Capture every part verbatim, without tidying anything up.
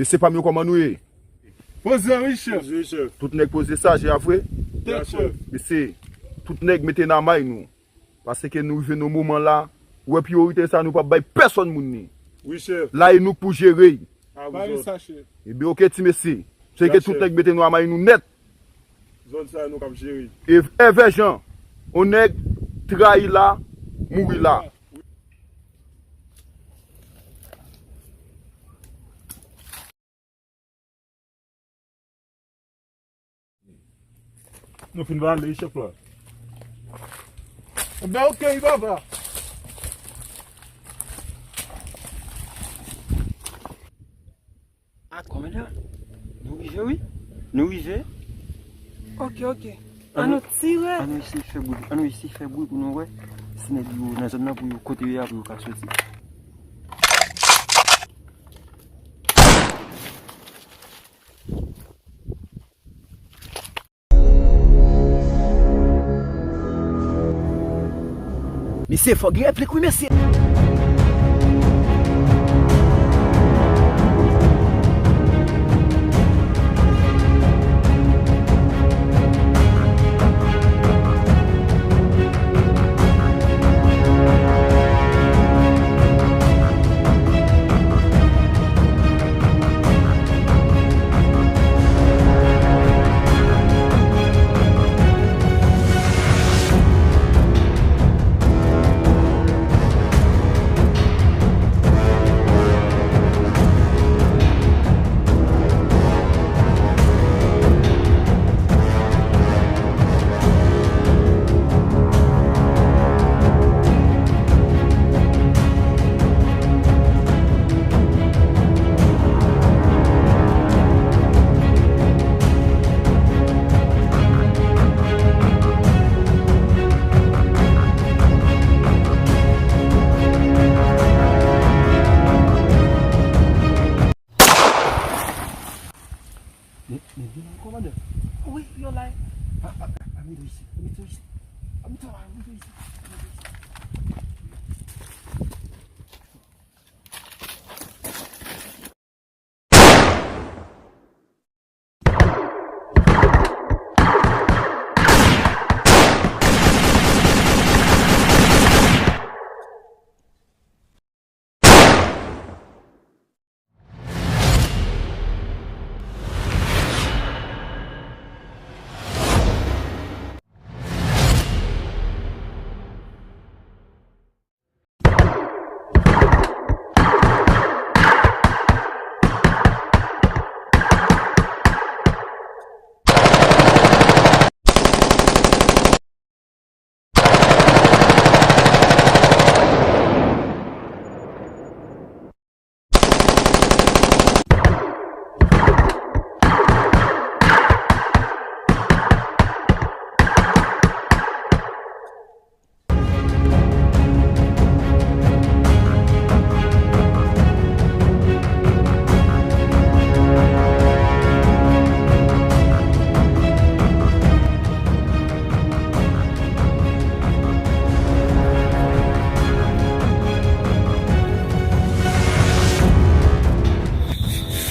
Mesye pa m yo, kòman nou ye? Poze, wi, chèf. Poze, chèf. Tout nèg poze sa, je a vre? Tèt, chèf. Mesye, tout nèg mete nan may nou. Paske nou rive nan moman la, wè priyorite sa nou p ap bay pèsòn moun li. Wi, chèf. La e nou k pou jere. A, wi, chèf. Ebyen, oke, ti mesye. Se ke tout nèg mete nou a may nou nèt. Zòn sa yo nou k ap jere. E, Èvè Jan, on nèg trayi la, mouri la. Nou fin vale, chèf la. Ebyen, oke, wi, papa. A, kòmandan, nou rive, wi. Nou rive. Oke, oke. An nou tire. An nou eseye fè bri, an nou eseye fè bri pou nou wè si nèg yo nan zòn nan, pou yo, kote yo ye a, pou yo ka soti. Mesye, fò gen replik, wi, mesye. Men, men vin la, kòmandan. Wi, yo la. A, a, a, a, mete yo isi, mete yo isi. A, mete yo la, mete yo isi.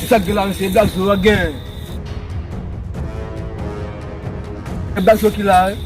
Sa k gen la, mesye? Black Zo a gen. E Black Zo ki la, wi.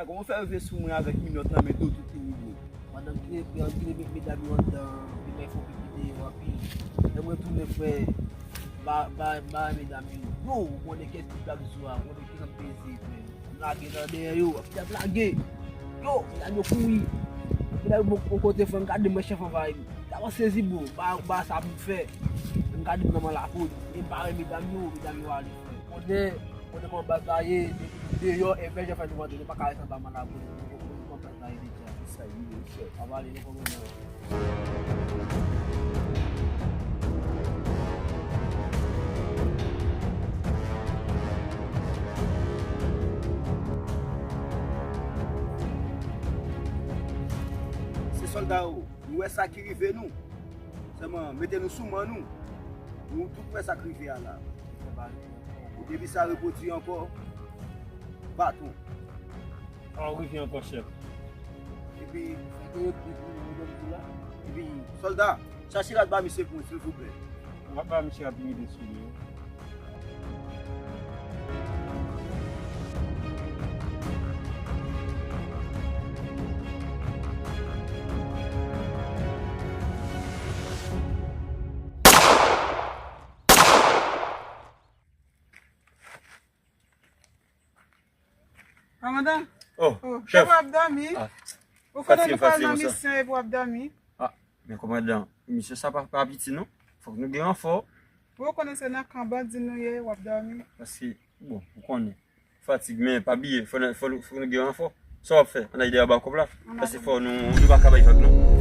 Kòman w fè rive sou mwen avèk minòt nan men, do tout li woule? Madanm ki, ki, ki met medam yo anndan, li bay fon pipi deyò, epi lè mwen tounen, frè, ba, ba, ba medam yo. Yo, ou konnen kèk ti blag sou a, ou konnen ki jan m peze, frè. M lage nan dèyè yo, epi y ap lage. Yo, medam yo kouri. Epi lè yo bon kote, frè, m gade, m wè chèf anvayi m. Tèlman sezi, bro, ba, ba sa pou m fè. M gade m nan men lapolis. E bare medam yo, medam yo ale, frè. Konnen, konnen kòman baz la ye, depi nou deyò, e vè jan fè nou rantre, nou pa ka rete anba men lapolis. Nou konnen kòman baz la ye deja. Sa ye, chèf. Sa va ale, nou konnen. Se sòlda yo. Nou wè sa ki rive nou. Sèlman, mete nou sou men nou. Nou tout wè sa k rive a la. E depi sa repwodui ankò, baton. An rive ankò, chèf. Epi, epi, sòlda, chache rad ba misye pou mwen, silvouplè. W ap ba misye rad pou mete sou li, wi. Kòmandan, oh, chèf, w ap dòmi? Ou konnen nou pral nan misyon epi w ap dòmi? Ah, men kòmandan, misyon sa pa, pa piti non. Fòk nou gen ranfò. Ou konnen se nan kan bandi nou ye, w ap dòmi. Paske, bon, ou konnen. Fatig, men pa bliye, fò, fò, fò nou gen ranfò. Sa w ap fè? Ann al dèyè anba kòb la. Paske fò nou, nou pa ka bay vag non.